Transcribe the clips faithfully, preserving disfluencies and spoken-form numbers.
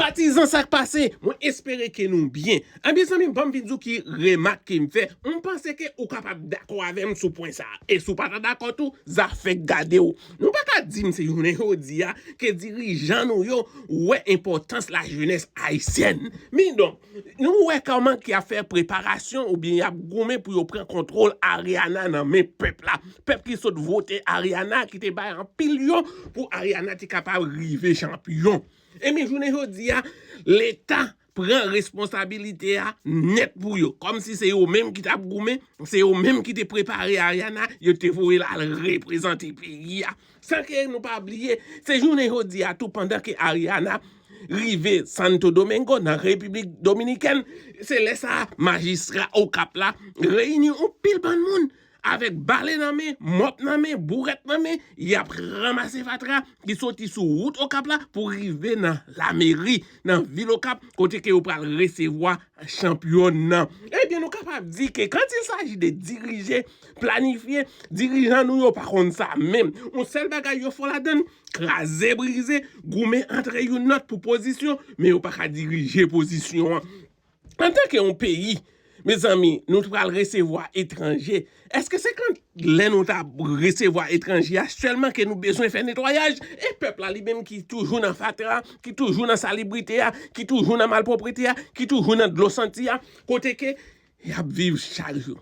Patizan, sa k pase? Mwen espere ke nou byen. Ebyen, zanmi m, ban m vin di w ki remak ke m fè. M panse ke ou kapab dakò avè m sou pwen sa a. E si w pa ta dakò tou, zafè k gade w. Nou pa ka di m se jounen jodi a ke dirijan nou yo wè enpòtans lajenès ayisyèn. Men donk, nou wè kòman ke y ap fè preparasyon oubyen y ap goumen pou yo pran kontwòl Ariana nan men pèp la. Pèp ki sot vote Ariana, ki te bay anpil yo pou Ariana te kapab rive chanpyon. Ebyen, jounen jodi a, Leta pran responsabilite a nèt pou yo. Kòmsi se yo menm ki t ap goumen, se yo menm ki te prepare Ariana, yo te voye l al reprezante peyi a. San ke nou pa bliye, se jounen jodi a tou, pandan ke Ariana rive Santo Domingo, nan Repiblik Dominikèn, se lè sa a majistra Okap la reyini yon pil bann moun avèk bale nan men, mòp nan men, bourèt nan men, y ap ranmase fatra ki soti sou wout Okap la pou rive nan lameri, nan vil Okap, kote ke yo pral resevwa chanpyon nan. Ebyen, nou kapab di ke quand il s'agit de dirije, planifye, dirijan nou yo pa konn sa menm. Yon sèl bagay yo fò ladann, kraze brize, goumen antre youn lòt pou pozisyon, men yo pa ka dirije pozisyon an. Antanke yon peyi, mezanmi, nou pral resevwa etranje. Èske se kan lè nou ta resevwa etranje a sèlman ke nou bezwen fè netwayaj? E pèp la li menm ki toujou nan fatra, ki toujou nan salibrite a, ki toujou nan malpwoprete a, ki toujou nan dlo santi a, kote ke y ap viv chak jou.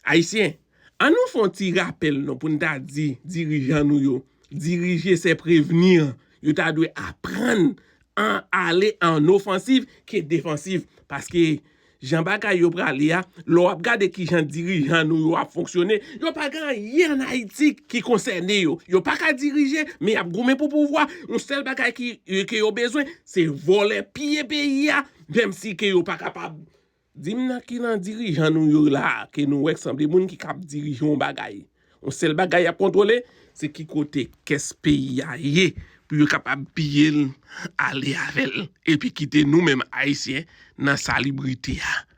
Ayisyen, ann nou fè yon ti rapèl non pou n ta di dirijan nou yo, dirije se prevenir. Yo ta dwe aprann an ale an ofansiv ke defansiv. Paske jan bagay yo prale a, lè w ap gade kijan dirijan nou yo ap fonksyone, yo pa gen anyen ann Ayiti ki konsène yo. Yo pa ka dirije, men y ap goumen pou pouvwa. Yon sèl bagay ki, ke yo bezwen, se vòlè, piye peyi a, menm si ke yo pa kapab. Di m nan ki nan dirijan nou yo la, ke nou wè k sanble moun ki kab dirije yon bagay. Yon sèl bagay y ap kontwole, se ki kote kès peyi a ye, pou yo kapab piye l, ale avè l, epi kite nou menm Ayisyen nan salibrite a.